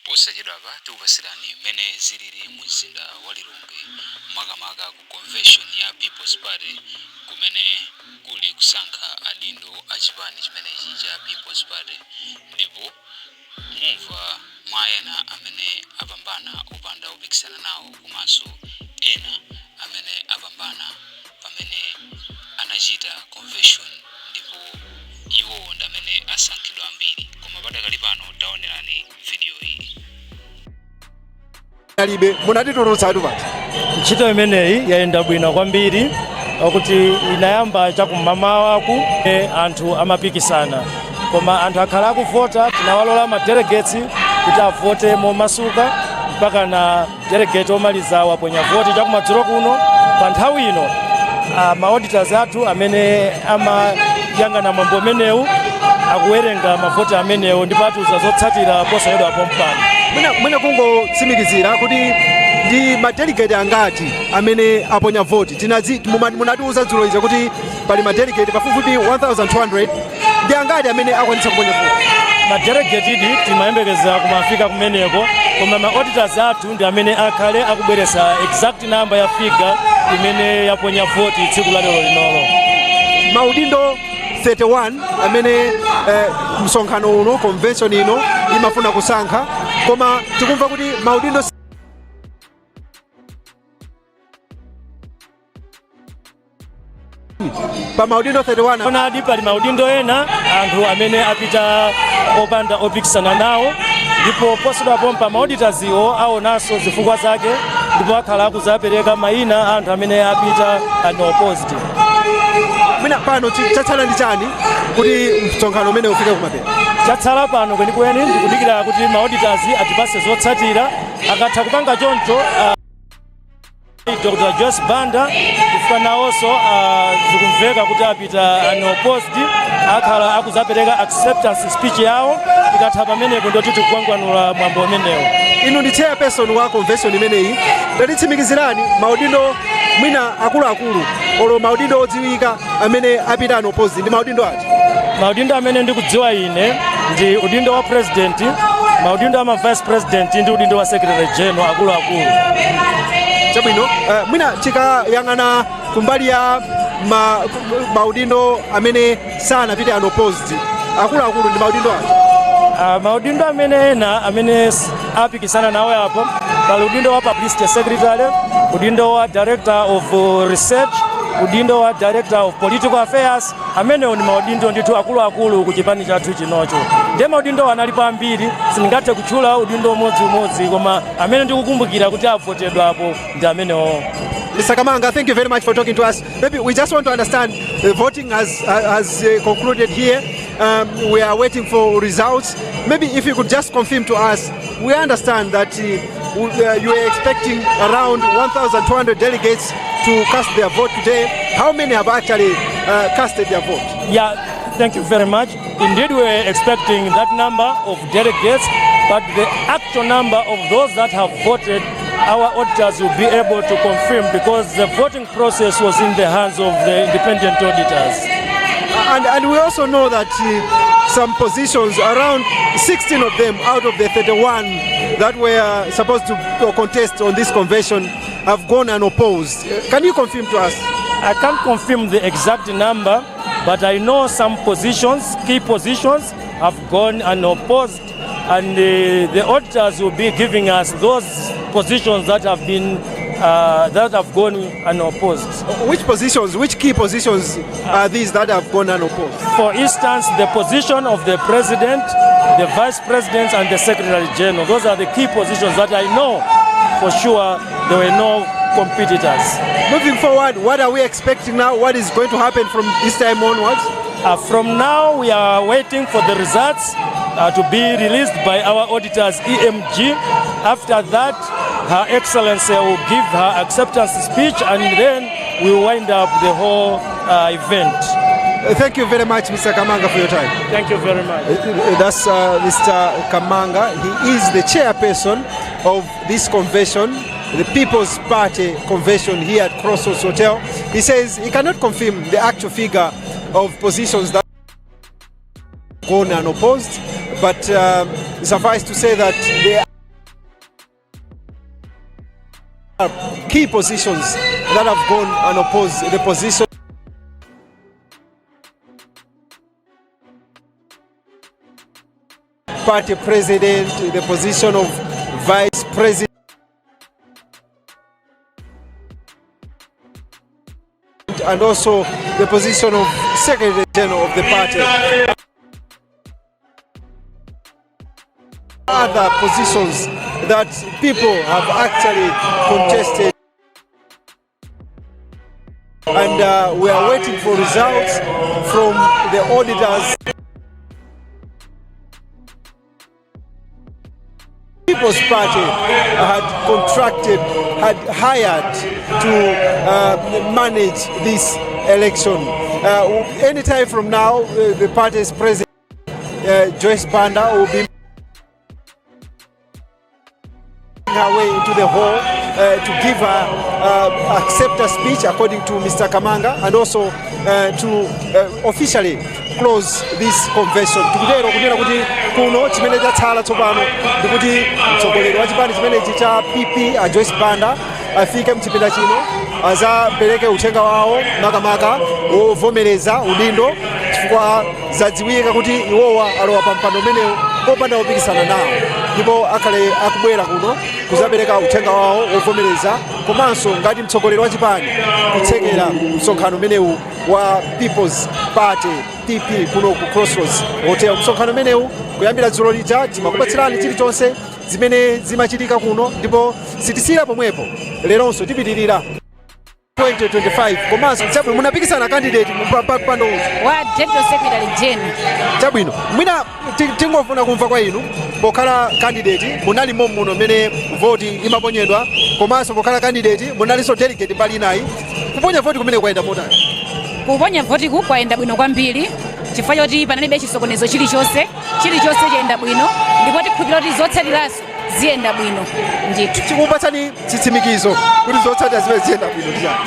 Posachedwapa tikupasirani mmene zilili mu mzinda wa Lilongwe, makamaka ku convention ya People's Party, kumene kuli kusankha adindo a chipani chimenechi cha People's Party, ndipo mumva mwa ena amene apambana opanda opikisana nawo komanso ena amene apambana pamene anachita convention ndipo iwowo ndi amene asankhidwa ambiri. Koma padakali pano taonerani video iyi. Alibe munatitulutsatu pati. Ntchito imeneyi yayenda bwino kwambiri, pakuti inayamba chakum'mamawaku. Anthu amapikisana, koma anthu akhala akuvota. Tinawalola ma delegates kuti avote momasuka mpaka na delegate omaliza waponya voti chakumadzulo kuno. Pa nthawi ino ma auditors athu amene amayang'ana mwambo umenewu akuwerenga mavoti amenewo ndipo atiuza zotsatira posachedwa pompano. Mwina kungotsimikizira kuti ndi ma delegate angati amene aponya voti? Munatiuza dzulo ija kuti pali ma delegate pafupifupi 1200. Ndi angati amene akwanitsa kuponya voti? Ma delegate idi timayembekeza kumafika kumeneko, koma ma auditors athu ndi amene akhale akubweretsa exact number ya figure imene yaponya voti tsiku la lero linolo. Maudindo 31 amene msonkhano uno, convention ino imafuna kusankha, koma tikumva kuti maudindo pa maudindo 31 Onadi, pali maudindo ena anthu amene apita opanda opikisana nawo, ndipo posachedwa pompa ma auditors iwo aonanso zifukwa zake ndipo akhala akuzapereka mayina a anthu amene apita unopposed. Mwina pano chatsala ndi chani kuti msonkhano umene ufike kumapeto? Chatsala pano kwenikweni ndikudikira kuti ma auditors atipase zotsatira. Akatha kupanga choncho, Dr. Joyce Banda, chifukwa nawonso zikumveka kuti apita unopposed, akhala akuzapereka acceptance speech yawo. Ikatha pamenepo ndoti tikukwangwanula mwambo umenewo. Inu ndi chairperson wa convention imeneyi. Tatitsimikizirani maudindo mwina akuluakulu olo maudindo odziwika amene apita unopposed ndi maudindo ati? Maudindo amene ndikudziwa ine ndi udindo wa president, maudindo ama vice president ndi udindo wa secretary general, akuluakulu. Chabwino. Mwina tikayang'ana kumbali ya maudindo amene sanapite unopposed, akuluakulu ndi maudindo ati? Maudindo amene ena amene apikisana nawo apo, pali udindo wa publicity secretary, udindo wa director of research, udindo wa director of political affairs. Amenewo ndi maudindo ndithu akuluakulu ku chipani chathu chinocho. Ndiye maudindo analipo ambiri, sindingathe kutchula udindo umodziumodzi, koma amene ndikukumbukira kuti avotedwapo ndi amenewo. Mr. Kamanga, thank you very much for talking to us. Maybe we just want to understand, the voting has concluded here. We are waiting for results. Maybe if you could just confirm to us, we understand that you are expecting around 1,200 delegates to cast their vote today. How many have actually casted their vote? Yeah, thank you very much. Indeed, we were expecting that number of delegates, but the actual number of those that have voted, our auditors will be able to confirm because the voting process was in the hands of the independent auditors. And we also know that some positions, around 16 of them out of the 31 that were supposed to contest on this convention, have gone unopposed. Can you confirm to us? I can't confirm the exact number, but I know some positions, key positions, have gone unopposed, and the auditors will be giving us those positions that have gone unopposed. Which positions, which key positions are these that have gone unopposed? For instance, the position of the president, the vice president, and the secretary general. Those are the key positions that I know for sure there were no competitors. Moving forward, what are we expecting now? What is going to happen from this time onwards? From now, we are waiting for the results to be released by our auditors, EMG. After that, Her Excellency will give her acceptance speech and then we will wind up the whole event. Thank you very much, Mr. Kamanga, for your time. Thank you very much. That's Mr. Kamanga. He is the chairperson of this convention, the People's Party convention here at Crossroads Hotel. He says he cannot confirm the actual figure of positions that gone unopposed, but suffice to say that they Key positions that have gone unopposed, the position party president, the position of vice president, and also the position of secretary general of the party. Other positions that people have actually contested. And we are waiting for results from the auditors. People's Party had contracted, had hired to manage this election. Anytime from now, the party's president, Joyce Banda, will be her way into the hall to give her acceptance speech, according to Mr. Kamanga, and also to officially close this convention. Tikutero kunena kuti kuno chimene chatsala tsopano ndikuti mtsogoleri wa chipani chimenechi cha PP, a Joyce Banda, afike mchipinda chino azapereke uthenga wawo, makamaka wovomereza udindo, chifukwa zadziwika kuti iwowa alowa pa mpando umenewu popanda kupikisana nawo, ndipo akhale akubwera kuno kuzapereka uthenga wawo wovomereza komanso ngati mtsogoleri wa chipani kutsekera msonkhano umenewu wa People's Party, PP, kuno ku Crossroads Hotel. Msonkhano umenewu kuyambira dzulo lija timakupatsirani chilichonse zimene zimachitika kuno, ndipo sitisiyira pomwepo, leronso tipitirira 2025. Komanso chabwino, munapikisana candidate pa mpando uwu wa deputy secretary general. Chabwino, mwina tingofuna kumva kwa inu, pokhala candidate munali muno mmene voti imaponyedwa, komanso pokhala candidate munalinso delegate mbali inayi, kuponya voti kumene kwayenda motani? Kuponya votiku kwayenda bwino kwambiri, chifukwa choti panalibe chisokonezo chilichonse. Chilichonse chayenda bwino, ndipo tikhulupirira kuti zotsatirazo ziyenda bwino ndithu. Chikupatsani chitsimikizo kuti zotsatira zimene ziyenda bwino ndi chani?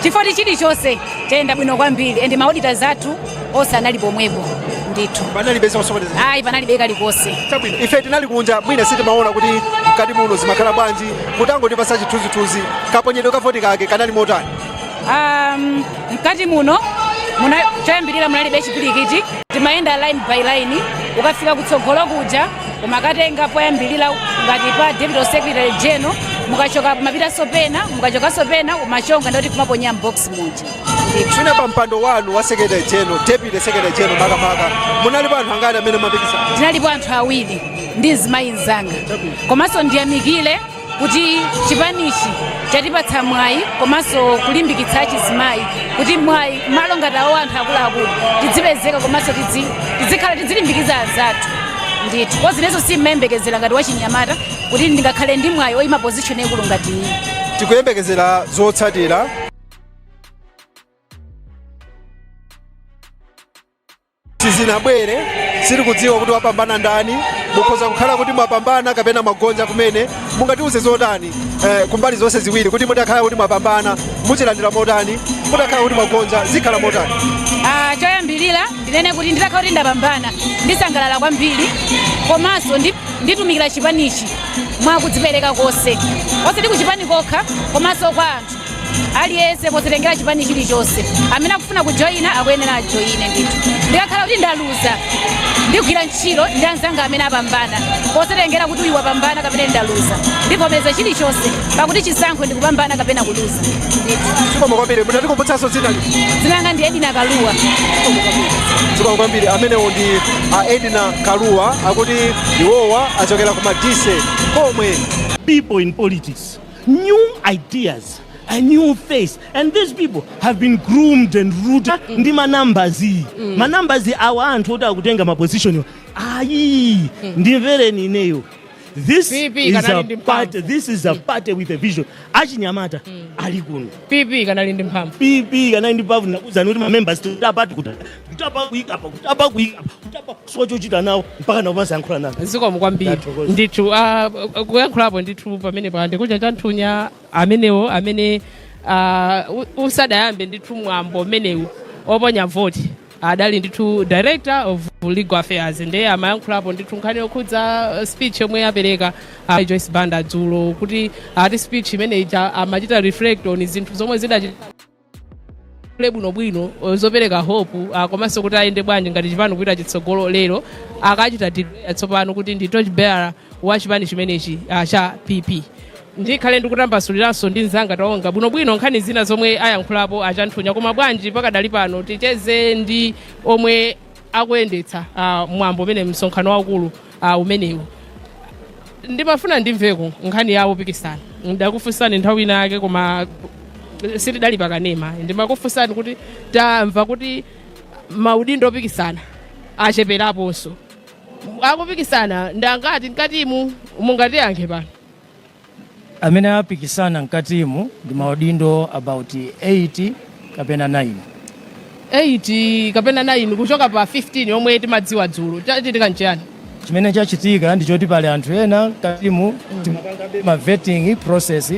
Chifukwa kuti chilichonse chayenda bwino kwambiri, and ma auditors athu onse anali pomwepo ndithu. Panalibe zosokoneza? Ayi, panalibe kalikonse. Chabwino, ife tinali kunja, mwina sitimaona kuti mkati muno zimakhala bwanji. Mutangotipasa chithunzithunzi, kaponyedwe ka voti kake kanali motani? Mkati muno choyambirira munalibe chipwirikiti. Timayenda line by line, ukafika kutsogolo kuja umakatenga poyambirira ngati pa deputy secretary general, mukachoka kumapitanso pena, mukachokanso pena umachonga ndoti kumaponya m'box muja ndithu. Mwina pa mpando wanu wa secretary general, deputy secretary general makamaka, munalipo anthu angati amene mapikisana? Tinalipo anthu awiri ndi mzimayi mzanga. Komanso ndiyamikire kuti chipanichi chatipatsa mwayi komanso kulimbikitsa achizimayi kuti mwayi malo ngati awo anthu akuluakulu tidzipezeka, komanso tizikhala tidzilimbikiza anzathu ndithu. Kozinenso simmayembekezera ngati wachinyamata kuti ndingakhale ndi mwayi oyima position yaikulu ngati iyi. Tikuyembekezera zotsatira. Sizinabwere, sitikudziwa kuti wapambana ndani. Mukhoza kukhala kuti mwapambana kapena mwagonja kumene. Mungatiuze zotani kumbali zonse ziwiri, kuti mutakhala kuti mwapambana muchilandira motani, mutakhala kuti mwagonja zikhala motani? Ah, choyambirira ndinene kuti nditakhala kuti ndapambana ndisangalala kwambiri, komanso nditumikira chipanichi mwakudzipereka konse, osati kuchipani kokha komanso kwa anthu aliyense, posatengera chipani chilichonse. Amene akufuna kujoyina akuyenera ajoyine ndithu. Ndikakhala kuti ndaluza, ndigwira ntchito ndi anzanga amene apambana, posatengera kuti uyu wapambana kapena ndaluza. Ndivomereza chilichonse, pakuti chisankho ndikupambana kapena kuluza ndithu. Zikomo kwambiri. Munatikumbutsanso dzina lino? Dzina langa ndi Edina Kaluwa. Zikomo kwambiri. Amenewo ndi a Edina Kaluwa, akuti iwowa achokera ku Madise komwe. People in politics, new ideas, a new face. And these people have been groomed and rooted. Ndi manumbers, manumbers awa anthu oti akutenga maposition ayi. Ndimvereni ineyo. This PP is kanali a ndi party, mphamvu. this is a party with a vision. Achinyamata ali kuno. PP kanali ndi mphamvu. PP kanali ndi mphamvu. Nakuzani kuti mamembers kutapa, kutapa, kuyikapa, kutapa, kuyikapa, kutapa, sochochita nawo mpaka nakumaziyankhula nawo. Zikomo kwambiri. Ndathokoza. Ndithu, kuyankhulapo ndithu pamene pa ndikucha chanthunya amenewo amene usadayambe ndithu mwambo umenewu oponya voti. Adali ndithu Director of Legal Affairs, ndiye amayankhulapo ndithu nkhani yokhudza speech yomwe yapereka Joyce Banda dzulo, kuti ati speech imeneyi amachita reflect on zinthu zomwe zidachitika bwinobwino, zopereka hope, komanso kuti ayende bwanji ngati chipani kupita chitsogolo. Lero akachita declare tsopano kuti ndi torch bearer wa chipani chimenechi cha PP. Ndikhale ndikutambasuliranso ndi mzanga Taonga bwinobwino nkhani zina zomwe ayankhulapo aChanthunya. Koma bwanji pakadali pano ticheze ndi omwe akuyendetsa mwambo umene, msonkhano waukulu umenewu. Ndimafuna ndimveko nkhani yawo pikisana. Ndakufunsani nthawi ina yake, koma sitidali pakanema. Ndimakufunsani kuti tamva kuti maudindo opikisana acheperaponso. Akupikisana ndangati mkatimu? Mungatiyankhe pano. Amene apikisana mkatimu ndi maudindo about 8 kapena 9. 8 kapena 9 kuchoka pa 15 yomwe timadziwa dzulo. Chachitika nchiyani? Chimene chachitika ndichoti pali anthu ena mkatimu, timapangabe ma vetting process.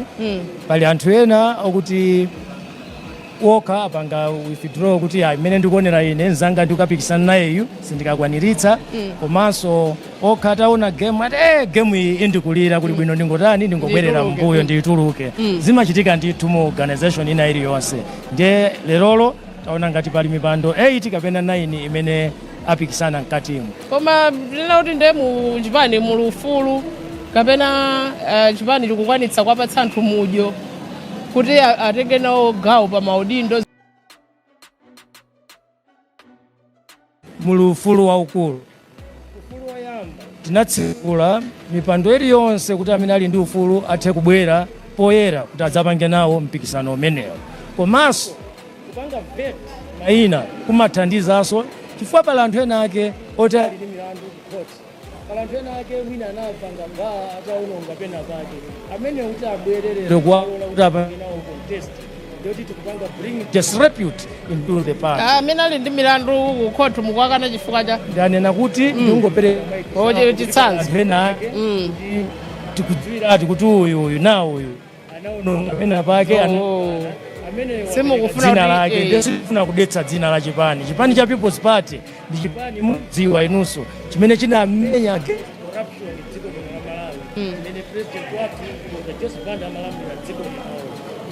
Pali anthu ena okuti okha apanga withdraw kuti ayi, mmene ndikuonera ine, mzanga ndikukapikisana nayeyu sindikakwaniritsa. Komanso okha ataona game ati game iyi indikulira, kuli bwino ndingotani, ndingobwerera Ndituluke. mbuyo, ndituluke. Zimachitika ndithu mu organization ina iliyonse. Ndiye lerolo taona ngati pali mipando 8 kapena 9 imene apikisana mkatimu. Koma ndinena kuti nde mu chipani muli ufulu kapena chipani chikukwanitsa kuwapatsa anthu mudyo kuti atenge nawo gawo pa maudindo? Muli ufulu waukulu. Ufulu woyamba, tinatsekula mipando iliyonse kuti amene ali ndi ufulu athe kubwera poyera kuti adzapange nawo mpikisano umenewo. Komanso kupanga vet mayina kumathandizanso, chifukwa pali anthu ena ake oti ali ndi milandu ku court, pali anthu ena ake mwina anapanga baa ataononga pena pake, amene kuti abwererere kuwalola kuti apange nawo contest, ndiyoti tikupanga bring disrepute into the party. Amene ali ndi milandu ku khoti mukuwakana chifukwa cha? Ndanena kuti ndingopereka Chitsanzo. anthu ena ake kuti tikudziwiratu kuti uyu, uyu na uyu anaononga pena pake, amene Simukufuna dzina kuti lake. Ndiye sikufuna kudetsa dzina la chipani. Chipani cha People's Party ndi chipani mudziwa inunso chimene chinamenya against corruption dziko lino la Malawi, chimene president wathu Dr. Joyce Banda amalamulira dziko lino.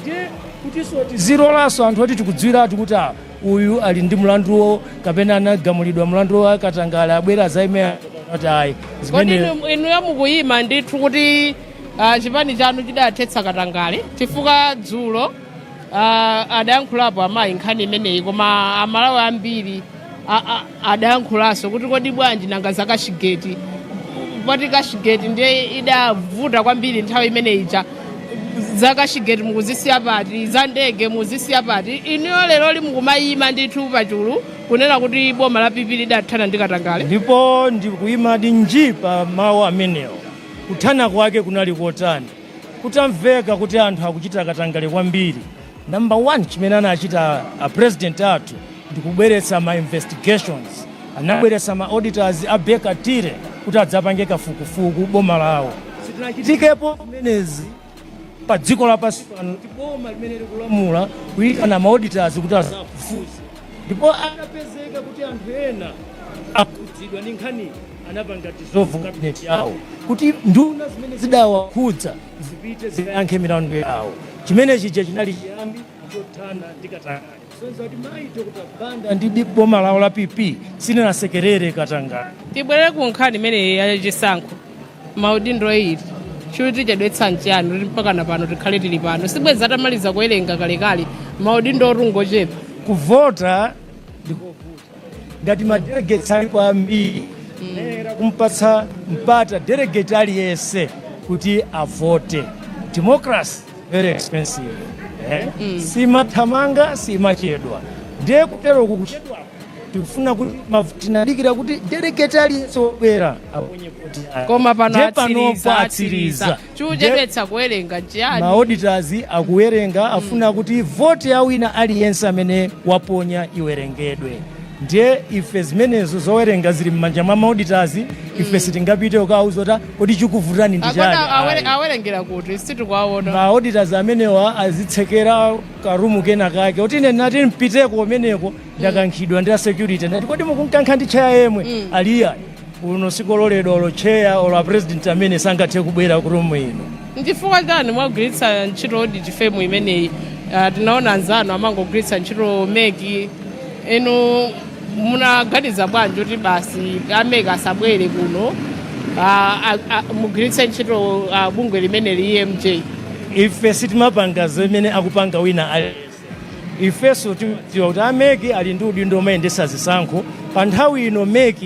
Ndiye kutinso tizilolanso anthu oti tikudziwiratu kuti uyu ali ndi mlanduwo kapena anagamulidwa mlandu wa katangale abwera azaime, kuti ayi. Kodi Zimene inuyo mukuyima ndithu kuti chipani chanu chidathetsa katangale? Chifukwa dzulo adayankhulapo amayi nkhani imeneyi, koma Amalawi ambiri adayankhulanso kuti kodi bwanji nanga za Cashgate? Poti Cashgate ndiye idavuta kwambiri nthawi imeneyi ija. Za Cashgate mukuzisiya pati? Za ndege muzisiya pati? Inuyo lero mukumayima ndithu pachulu kunena kuti boma la PP lidathana ndi katangale? Ndipo ndikuyimadi nji pa mawu amenewo. Kuthana kwake kunali kotani? Kutamveka kuti anthu akuchita katangale kwambiri, number one chimene anachita a president athu ndikubweretsa ma investigations. Anabweretsa ma auditors a Baker Tilly kuti adzapange kafukufuku boma lawo. Sitinachitikepo zimenezi pa dziko lapansi pano, kuti boma limene likulamula kuyitana ma auditors kuti azafufuze. Ndipo atapezeka kuti anthu ena akhudzidwa ndi nkhaniyi, anapanga dissolve cabinet yawo kuti nduna zimene zidawakhudza zipite zikayankhe milandu yawo. Chimene chija chinali chiyambi chothana ndi katangale, kusonyeza kuti mayi Dr. Banda ndi boma lawo la PP silinasekerere katangale. Tibwerere ku nkhani imeneyi yachisankho. Maudindo 8, chuti chedwetsa nchiyani kuti mpaka pano tikhale tili pano? Sibwezi atamaliza kuwerenga kalekale? Maudindo otungochepa. Kuvota ndikovuta ngati ma delegates alipo ambiri. Nera kumpatsa mpata delegate aliyense kuti avote. Democracy very expensive, eh? Simathamanga, simachedwa. Ndiye kutero kukuchedwa, tikufuna kuti tinadikira kuti delegate aliyense wobwera aponye voti yake. Koma pano Ndiye panopo atsiriza. Atsiriza. Atsiriza, chuchedwetsa kuwerenga nchiyani? Ma auditors akuwerenga, afuna kuti voti ya wina aliyense amene waponya iwerengedwe. Ndiye ife zimenezo zowerenga zili m'manja mwa auditors. Ife sitingapite kukauza kuti kodi chikuvutani ndi chani. Akoda Ayi. awerengera kuti sitikuwaona. Ma auditors amenewa azitsekera karumu kena kake, kuti ine nati mpiteko kumeneko, ndakankhidwa ndi a security. Ndati, "Kodi mukunkankha ndi chair yemwe?" "Aliya, kuno sikololedwa, olo chair olo a president amene sangathe kubwera ku room ino." Nchifukwa chani mwagwiritsa ntchito audit firm imeneyi? Tinaona anzanu amangogwiritsa ntchito MEC. Inu munaganiza bwanji kuti basi, a MEC asabwere kuno, mugwiritse ntchito bungwe limeneli, EMJ? Ife sitimapanga zimene akupanga wina aliyense. Ifenso timadziwa kuti a MEC ali ndi udindo omayendesa zisankho. Pa nthawi ino MEC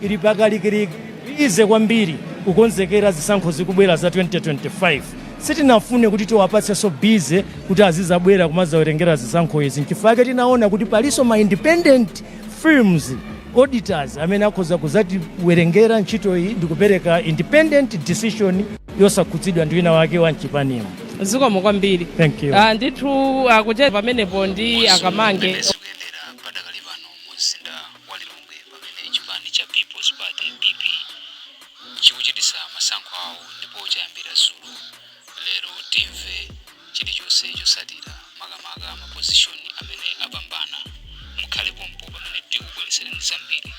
ili pakalikiliki, busy kwambiri kukonzekera zisankho zikubwera za 2025. Sitinafune kuti tiwapatsenso busy kuti azizabwera kumazawerengera zisankho izi. Nchifukwa tinaona kuti palinso ma independent firms auditors amene akhoza kuzatiwerengera ntchito iyi ndi kupereka independent decision yosakhudzidwa ndi wina wake wa mchipanimo. Zikomo kwambiri. Thank you. Ndithu kucheza pamenepo ndi Akamange. Mmene zikuyendera padakali pano mu mzinda wa Lilongwe, pamene chipani cha People's Party, PP, chikuchitisa masankho awo ndipo chayambira dzulo. Lero timve chilichonse chosatira, makamaka ma position amene apambana. Mukhale pompo pamene tikubweretsereni zambiri.